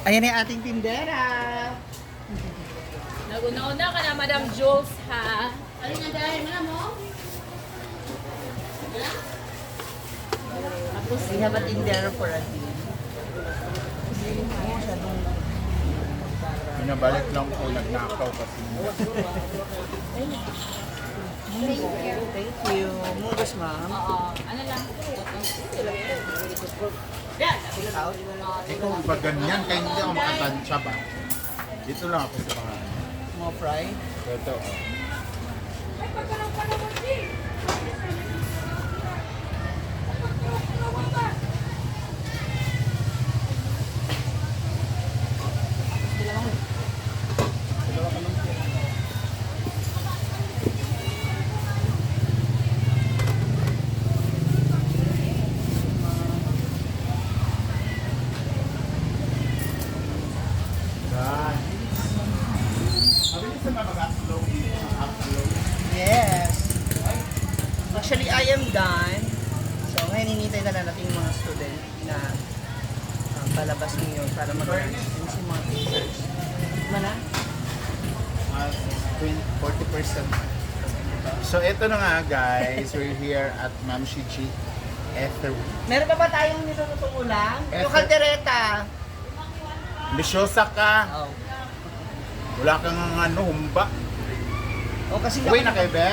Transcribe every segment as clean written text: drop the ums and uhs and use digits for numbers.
Ayan yung ating tindera. Naguna-una ka na, Madam Jules, ha? Ano na dahil mo mo? We have a tindera for a day. Binabalik lang ko, nagnakaw kasi. Thank you. Thank you. Mungos, ma'am. Oo. Ano lang? Take out. Ikaw ba ganyan? Kaya hindi ako makatansya ba? Dito lang ako sa mga. Mga fry. Ito, oh. Guys. Mabilis na mag-upload. Upload. Yes. Actually, I am done. So, ngayon hinihintay na lang natin yung mga student na palabas ngayon para mag-lunch. And si mga teachers. Mana? 40%. So, ito na nga guys. We're here at Ma'am Shichi Ethery. Meron pa ba tayong nilulutong ulam? Yung Eto. kaldereta. Ambisyosa ka. Oh. Wala kang ano, humba. Oh, kasi Uwi na kayo, be?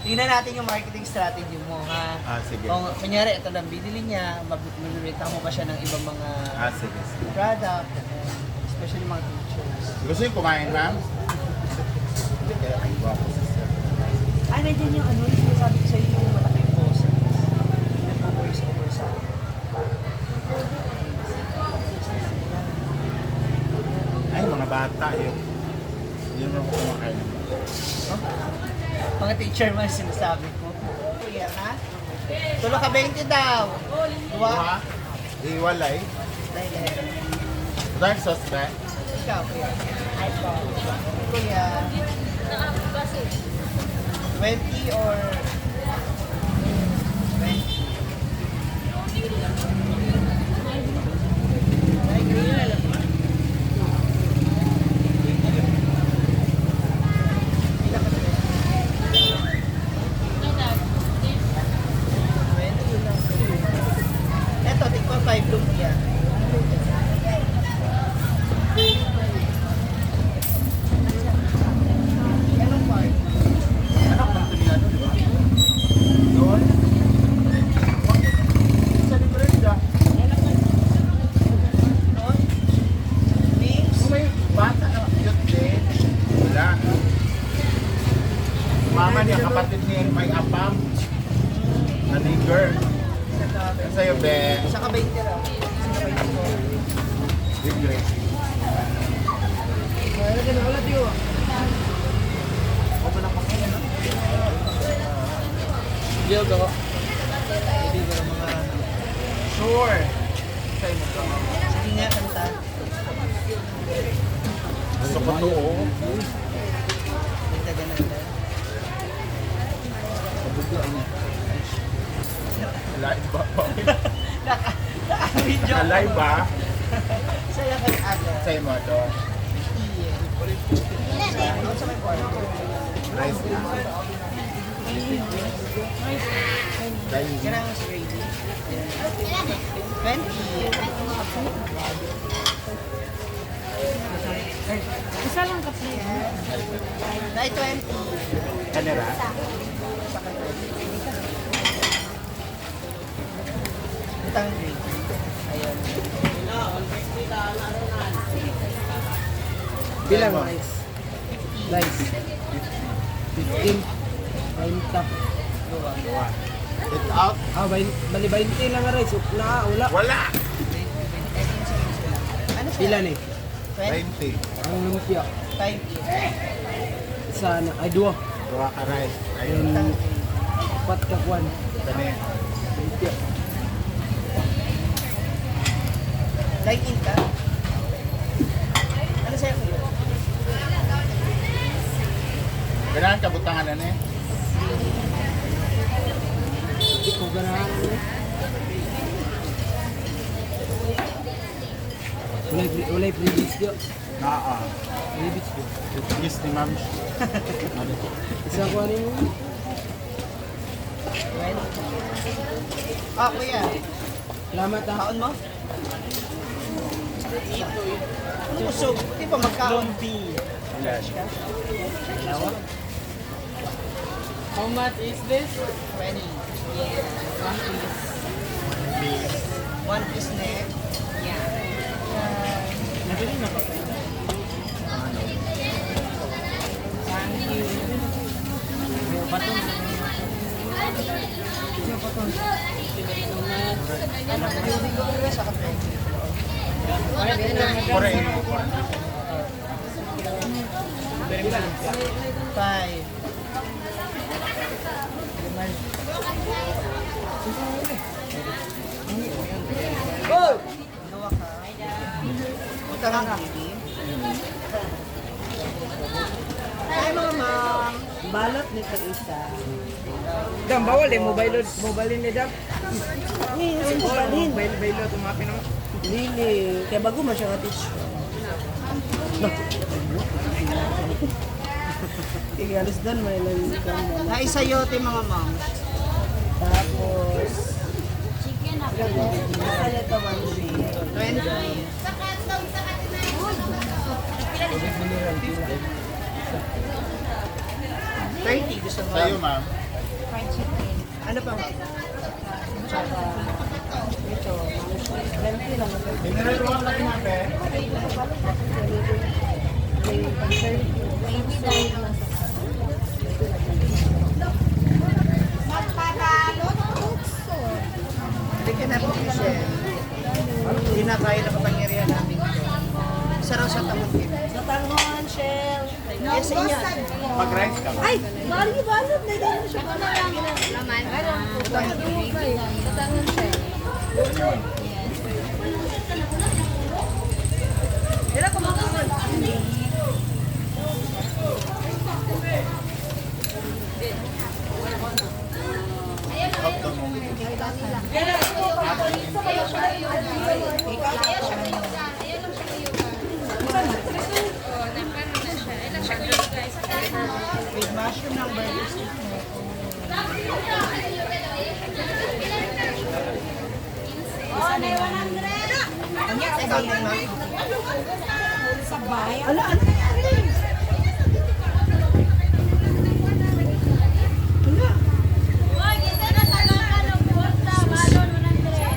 Tingnan natin yung marketing strategy mo, ha? Ah, sige. Kung kunyari, ito lang binili niya, magbibenta mo ba siya ng ibang mga Ah, sige, sige. product, especially mga teachers. Gusto niyo kumain, ma'am? Hindi, kaya ang gwapo si sir. Ah, nandiyan yung ano, yung sinasabi ko sa'yo, yung malaking boses. Nagpo-voice over sa akin. Ay, mga bata yun. Hindi naman ako kumakain ng bata. Mga teacher man sinasabi ko. Kuya, ha? Tulo ka 20 daw. Dua. Duha? Iwalay. Dahil, dahil. Dark sauce ba? Ikaw, kuya. Kuya, 20 or 20? Ay, green na lang. Pila ka na? 20 lang. Eto, tigpa 5 lumpia. Anong part? Anak ng Tuniano, di ba? Doon? Bakit? Sa libre nila. Noon? Wings? Kung may bata na cute din. Wala. Mama niya, kapatid niya, may apam. Na nigger. Ano sa'yo, be? Saka 20 raw. Saka 20 ko. Libre. Sure. Sa'yo mo ka. Sige nga, kanta. Gusto ko to, oh. Dagdagan natin. Live ba? Naka-video. Naka-live ba? Saya kay Aga. Sa'yo mo to. Ano sa may kwarto? Rice na. Dahil Kailangan sa gravy. 20. Isa lang ka plate. Dahil 20. Kanira? Saka 20. Utang gravy. Ayun. Bilang rice? Rice. 15. 20. Dua. It's out. Ah, bali 20 lang ang rice. Wala, wala. Wala! 20. Ano siya? Ilan eh? 20. 20. Ang lumpia. 5. Isa na, ay dua. Dua ka rice. Ayun. Ayun, apat ka kwan. Kani. Lumpia. Like in ka? Ano sa'yo kuya? Ganahan ka butangan na eh. Hindi ko ganahan. Eh. Walay freebies diyo. Naa. Freebies diyo. Yes ni Ma'am. Isa ko ano yun? Ah, kuya. Salamat ah. Kaon mo? Ano busog? Di ba magkaon? How much is this? 20. One piece. One piece neck. Yeah. Nabili na ka. Thank you. Sa kape. Correct. 5. Oh! Gawa ka. Punta kang TV. Hi, Mama. Balot nito isa. Dam, bawal eh. Mobile, mobile ni Dam. Ni, kasi mo balin. Mobile, mobile, tumapin naman. Dili. Kaya bago man siya ka-teach. Kaya alis doon, may lang Hi sa'yo, te mga ma'am. Tapos, isa nito, ma'am, si 20. 30 gusto mo? Sa'yo, ma'am. Ano pa, ma'am? Ito, ma'am, si 20 lang ito. Mineral water, ma'am eh. May pag-serve. Hindi ka na po, Michelle. Hindi na kaya na kapangyarihan namin ito. Isa raw sa tamang tip. Sa tangon, Shell. Yes, sa inyo. Mag-rice ka ba? Ay, bali, balot. Na dahil siya balot. Hot dog mo. With mushroom ng burger steak mo. Ano ikaw din, ma'am? Ala, ano nangyari? Wala.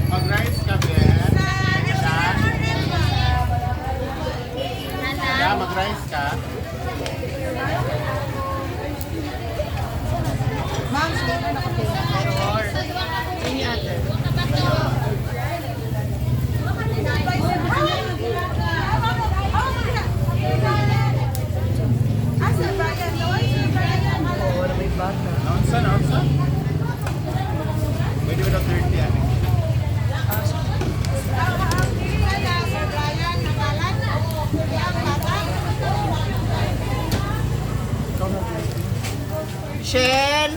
Mag-rice ka, be. Ya, mag-rice ka. Ma'am, sige na nakapay. Sure. Sa inyo, ate. Oo, wala may bata. Naunsa, naunsa? Pwede ba na 30, ano? Shell!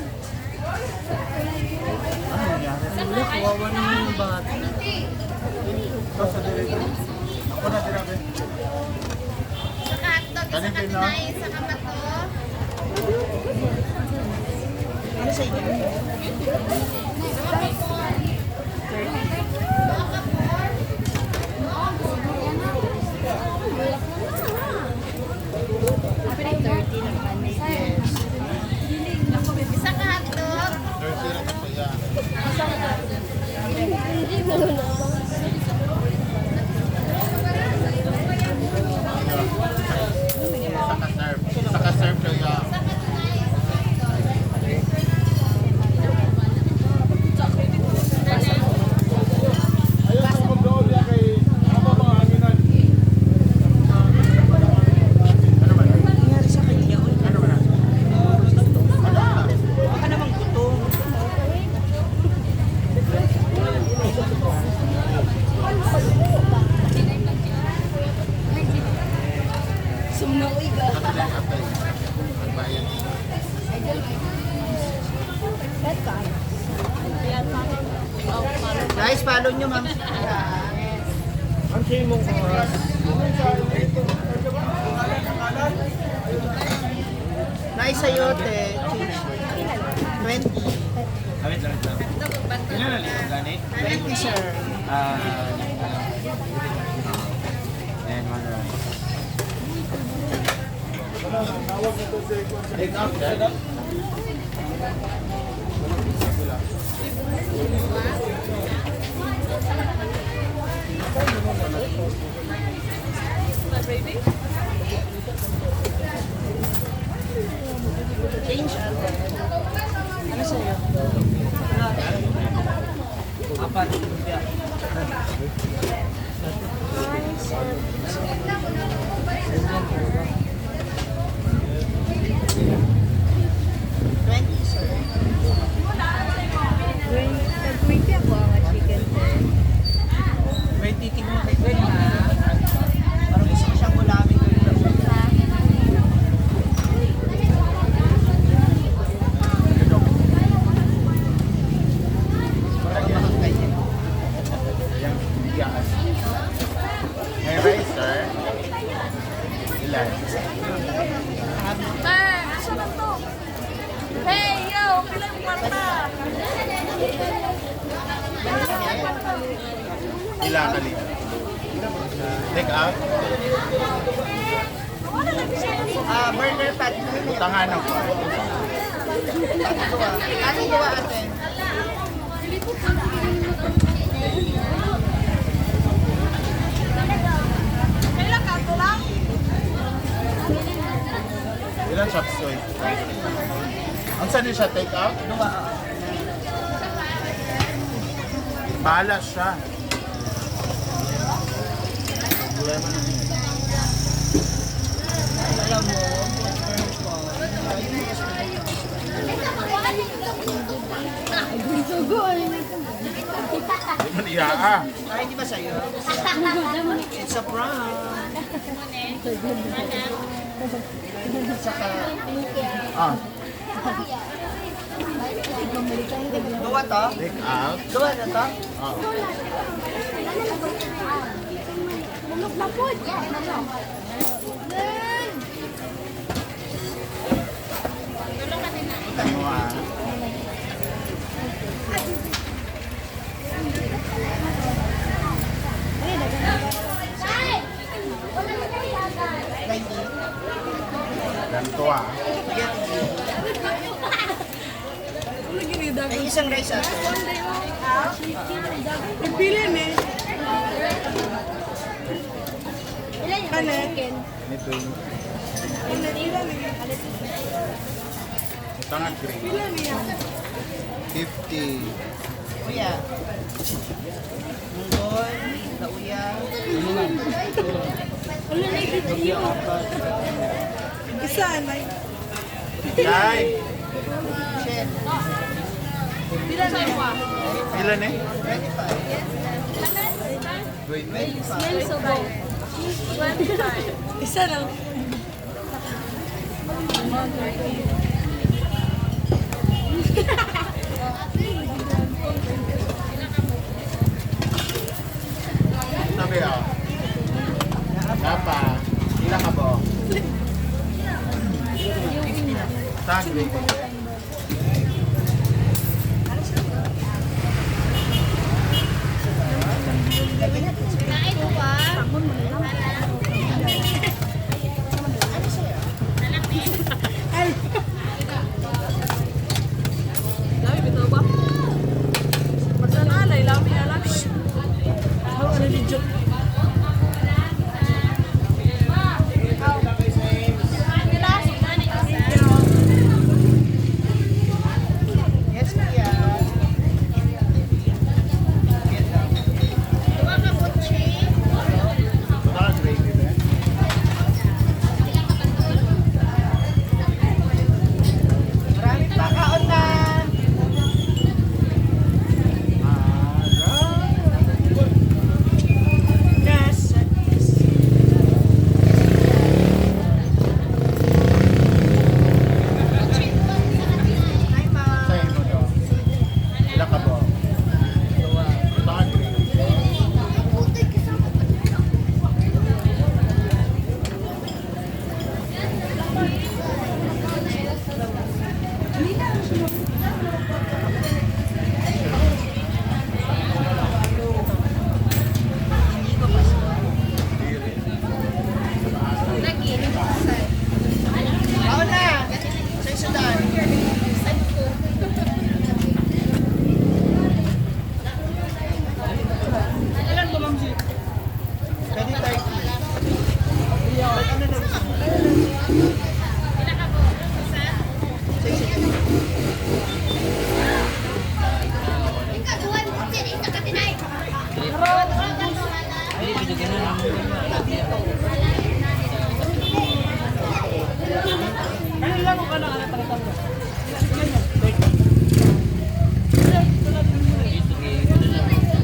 Ano nangyari? Wala, kawawa naman yung bata. Ikaw sa diri. Ako na dira, be. Kanin din, no? Ano sa inyo? Isa ka hotdog. 30 rin ako, ya. Isa ka serve. Isa ka serve kaya. Ano ba? Nangyari sa kanya? Ano ba? Wala. Baka namang gutom. Atay, atay. Magbayad. Guys, follow nyo, ma'am. Yes. Ang sa'yo mong oras. Nice sayote. Change. 20. Wait lang, wait lang. Ilan na libo gani? 20, sir. Ah, ano? And one rice. Take out, sir. Change, ate. Ano sa'yo? Apat. Lumpia. 20, sir. Nag-20 ako ang chicken. Wait, titignan kay Gwen ha. Parang gusto ko siyang ulamin. Parang makakain. Yang bigas. May rice, sir. Ilan? Sir, asa man to? Hey, yo, pila yung kwarta? Ilan kali? Take out? Ah, burger patty. Butangan ako. Ate gawa. Ate gawa, ate. Kailan ka to lang? Ilan chop suey? Ang saan siya take out? Gawa, oo. Bahala siya. Problema na yun. Alam mo, confirm ko. Ayun yung Di man iya ah. Ay, hindi ba sa'yo? It's a prank. Saka, Ah, gawa to? take out. Gawa na to? Ah, Butang mo ah. Ninety. Ganito ah. Sige, tingin. Ay, isang rice ate. Pili ni. Ilan yung chicken? Ito yung Butangan green. 50. Kuya. Munggol, lauya. Isa, anay. Yay! Shit. Ilan eh? 25. 20. Isa lang. Sabi ah. Napa. Ilan ka ba? Tag green. Lami bitaw ba? Pagsanalay, lami, alami. Ano ni joke?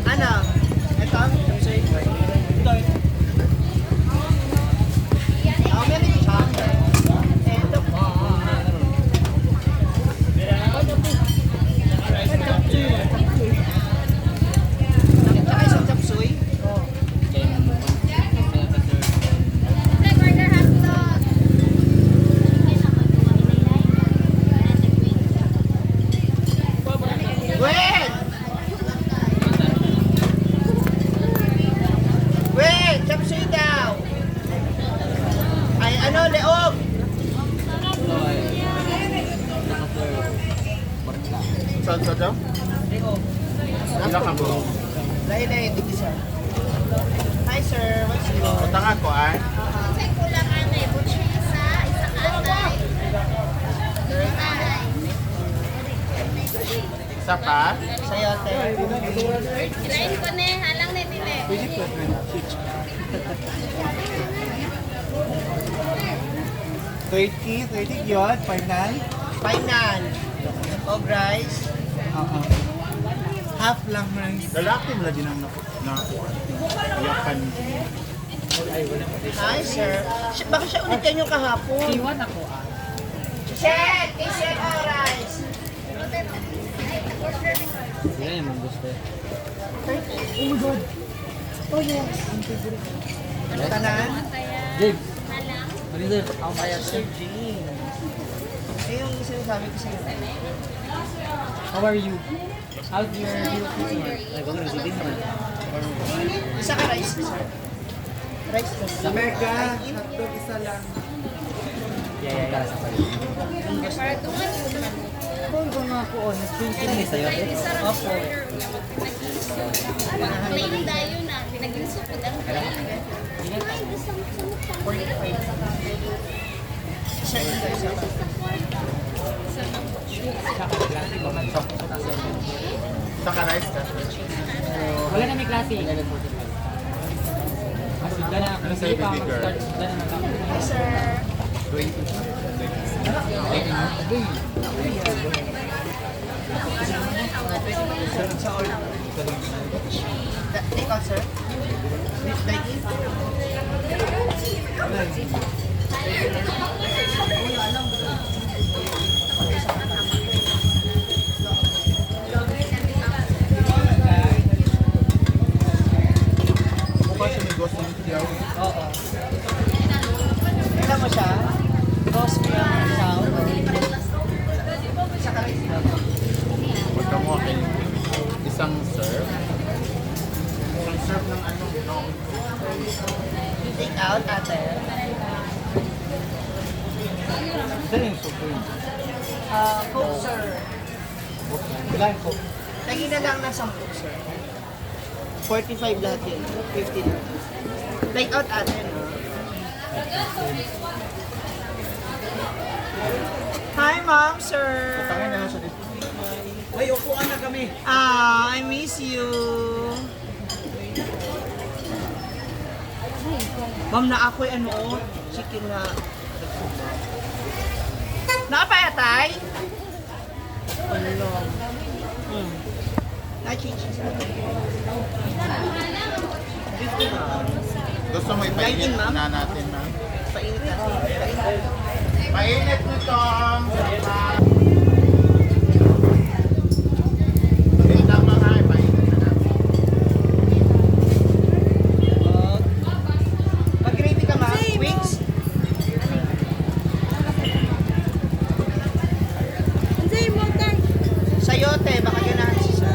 Ano? Ito? Chop suey? How many chop? Ito po. Tsaka isang chop suey. Burger hotdog. Wait! Wait! Chop suey daw! Ay, ano, leog! Saan sa daw? Leog. Ilang ka bro? Lahi-lahi, tig isa. Hi, sir. What's your... Utang ako ay. Unsay kulang anay? Butcher isa, isa ka atay. Atay. Isa pa. Sa'yo, te. Kilain ko ne, halang ne dili. 30, 30 yun, final. Final. Og rice. Oo. Half lang rice. Lalaki mo lagi nang nakuha. Iyakan. Hi, sir. Baka siya ulit yan yung kahapon. Iwan ako ah. Sir! Sir, og rice. Wala yung gusto. Oh my God. Oh, yes. Tanan? James, Halang. ano ako kaya? Sir Jean. Eh, yung sinasabi ko sa'yo. How are you? How's your Ay, bago na si man. Isa ka rice, sir. Rice ka. Mega, hotdog isa lang. Yeah. Para tungan ko man. Kung ko nga ako, oh, nag-20 na sa'yo. Isa ra order niya magpinag-inso. Plain dayo na, pinaginso pud ang plain. Ay, gusto mo Sir, ito isa ka. Isa ka rice ka. Wala na may klase. Mas dala Ano sa'yo, baby girl? Dala na ako. Hi, sir. 20. Sa all. Take out, sir. Take in. Bukas yung negosyo ng tiyaw. Oo. Kailan mo siya? Rose milk sour. Isa ka rice. Huwag ka mo akin. Isang serve. Isang serve ng ano, no? Take out, ate. Dala yung soup yun. Ah, Coke, sir. Wala yung coke. Lagi na lang ng 10, sir. 45 lahat yun. 50 na. Take out, ate, no? Hi, ma'am, sir. Tangin na lang siya dito. Ay, upuan na kami. Ah, I miss you. Ma'am, na ako'y ano, oh, chicken na. Nakapayatay? Ano? Na-change siya sa atin. 50 na. Gusto mo ipainit Kainin, ma'am? na natin, ma'am? Painit natin. Painit nito! Wait lang mga, ipainit na natin. Mag-gravy ka, ma'am? Wings? Unsay mo tay? Sayote, baka ganahan si sir.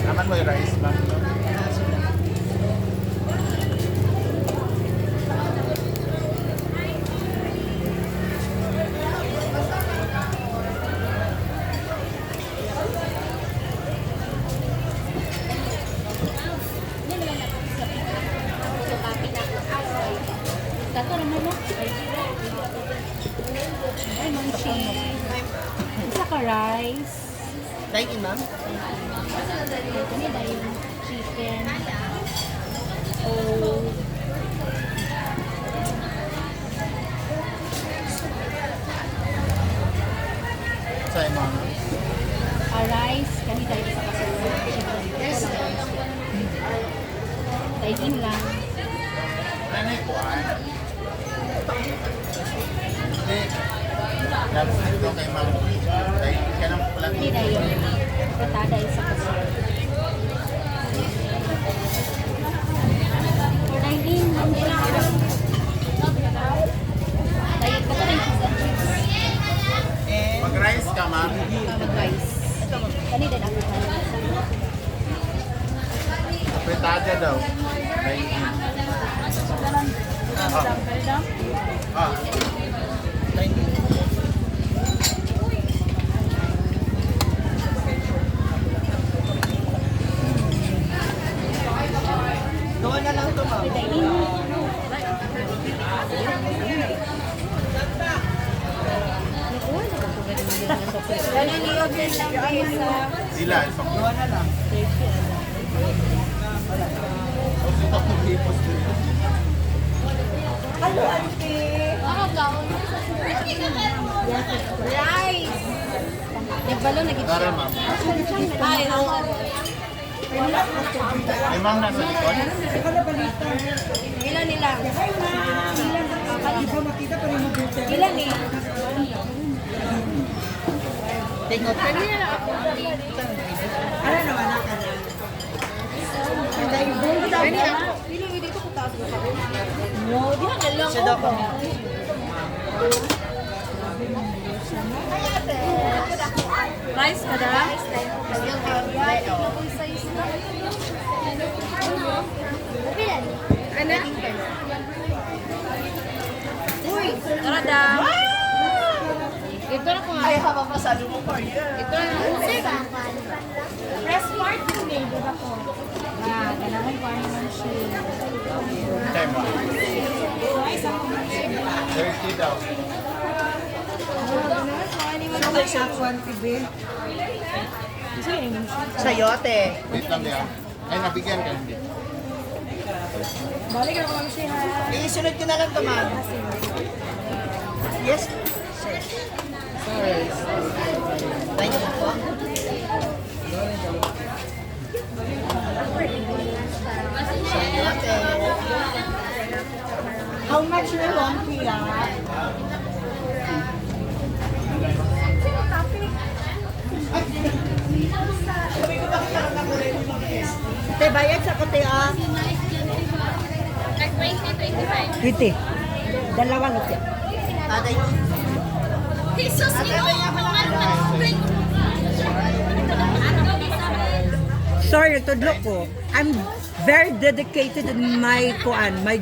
Naman mo yung rice, ma'am. no? Ganahan sila. Kato naman no? Ay, mang cheese. Isa ka rice. Dine in, ma'am? Kani dayon chicken. Oh, Sa imo ano? a rice kani dayon sa kasulod chicken. Yes. Dine in lang. Nanay kuan. Hindi. Tapos dito kay ma'am. Kay kanang Kani plato. dayon fritada isa kasulod. For dine in, lang. Dayon ko rin cheese and chips. And Mag-rice ka, ma'am. Mag-rice. Kani din ako Fritada daw. Dine in. Ah. Ah. Dine in. Gawa na lang to, ma'am. Dine in. Sila, isang Gawa na lang. Hello, auntie. Rice! Nagbalo na gid Tara, siya. ma'am. Ay, oo. May ma'am nasa likod. Ilan nila? Hi, ma'am. Di ba makita pa rin mo dito? Ilan eh? Take note. Ano naman na ka na? Dili dito ko taas ko. No, di na lang. Siya daw kami. Rice ka na? Ano? Uy, tara da. Ito na ko I have a pasalubong for you. Ito na. Press part 2 eh, di ba ko? Ah, kailangan ko ano man siya. Kay mo. 30 daw. Sayote. Wait lang niya. Ay, nabigyan ka hindi. Balik ako lang siya ha. Isunod ko na lang to, ma'am. Yes, sir. Thank you po. Sayote. How much your lumpia? Te, bayad sa kote ah. Like 20, 25. Wait Dalawa lumpia. Atay. Jesus, ginoo, Sorry, tudlo ko. I'm very dedicated in my kuan, my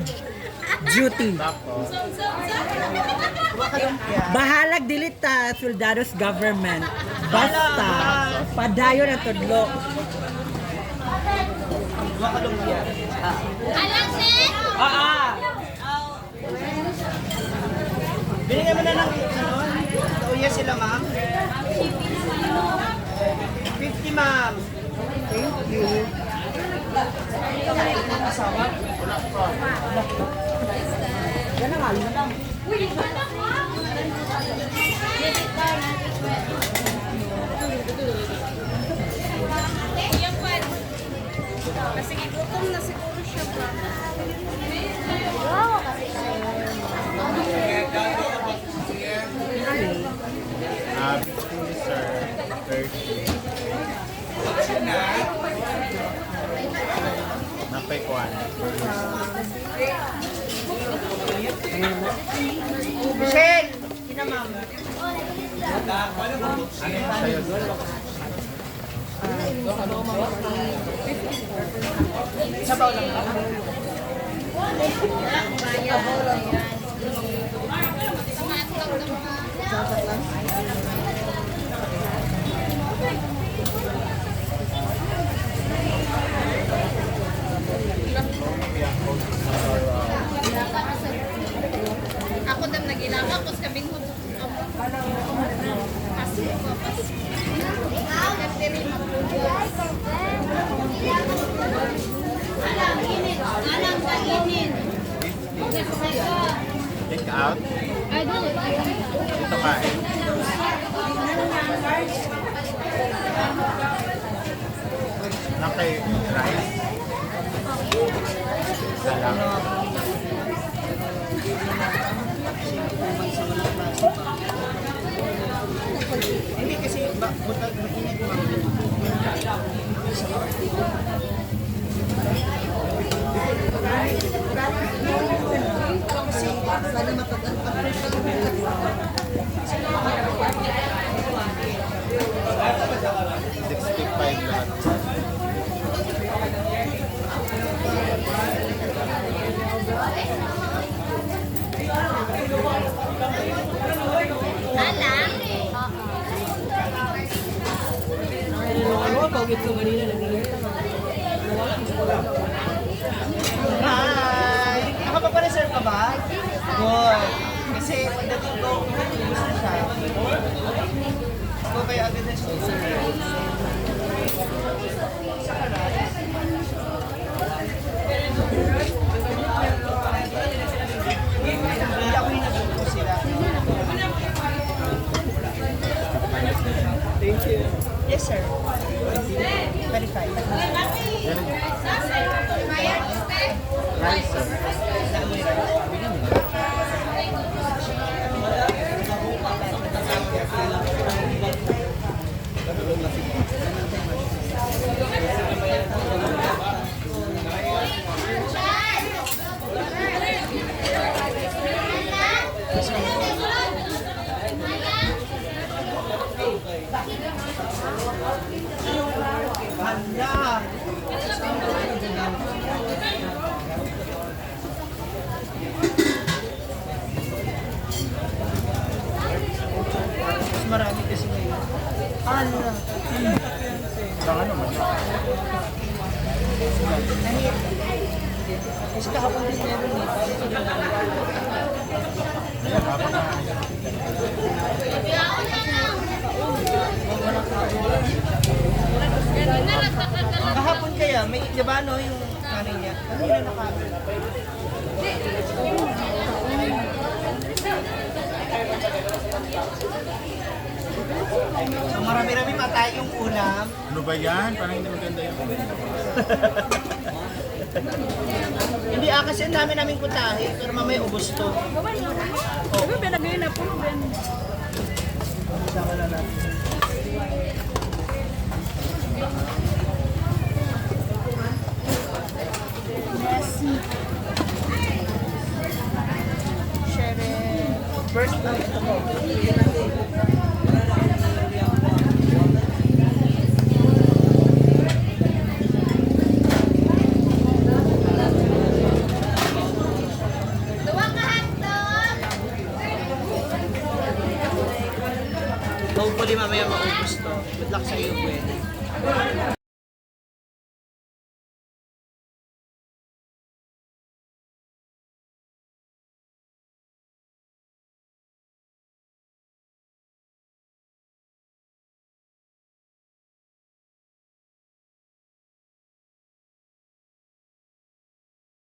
duty. Tapos, Kuha ka lumpia. Bahalag dili ta soldados government. Basta padayon ang tudlo. Kuha ka lumpia. Alang, ne? Ah, Binigyan mo na ng ano? Kauya sila, ma'am. 50, ma'am. Thank you. Yan ang alam. Kasi gutom na siguro siya ba? Wow, kasi siya. ah, 50, sir. 30. Napay kuan. Michelle! Kina, ma'am. Ano yung sa'yo, sir? Sabaw lang. Ma'am. Ako dam nagilama ko sa kabing ko. Paso ko, paso. Take out. I don't. Dito kain. Na kay rice. Isa lang. Hindi kasi ba, buta, mainit mo. Kasi Sana mapag- 65 lahat. Alam? Hi! Nakapagpa-reserve ka ba? Good. Kasi pagdating ko, ubus na siya. So, kaya agad na siya. Hindi ako yung naguto sila. Thank you. Yes, sir. 25. Rice, sir. Hala! Mas marami kasi ngayon. Hala! Baka naman. Nahit. Kasi kahapon din meron eh. Ayan, habang na. Kahapon kaya, may, di ba no, yung nanay niya? Ano yun na naka... So marami-rami pa tayong ulam. Ano ba yan? Parang hindi maganda yung Hindi ah, kasi ang dami naming putahe, pero mamaya ubos to. Sama na natin. First lang ito ko. Duwa ka hotdog! Hopefully mamaya maubos to. Good luck sa iyo, Gwen.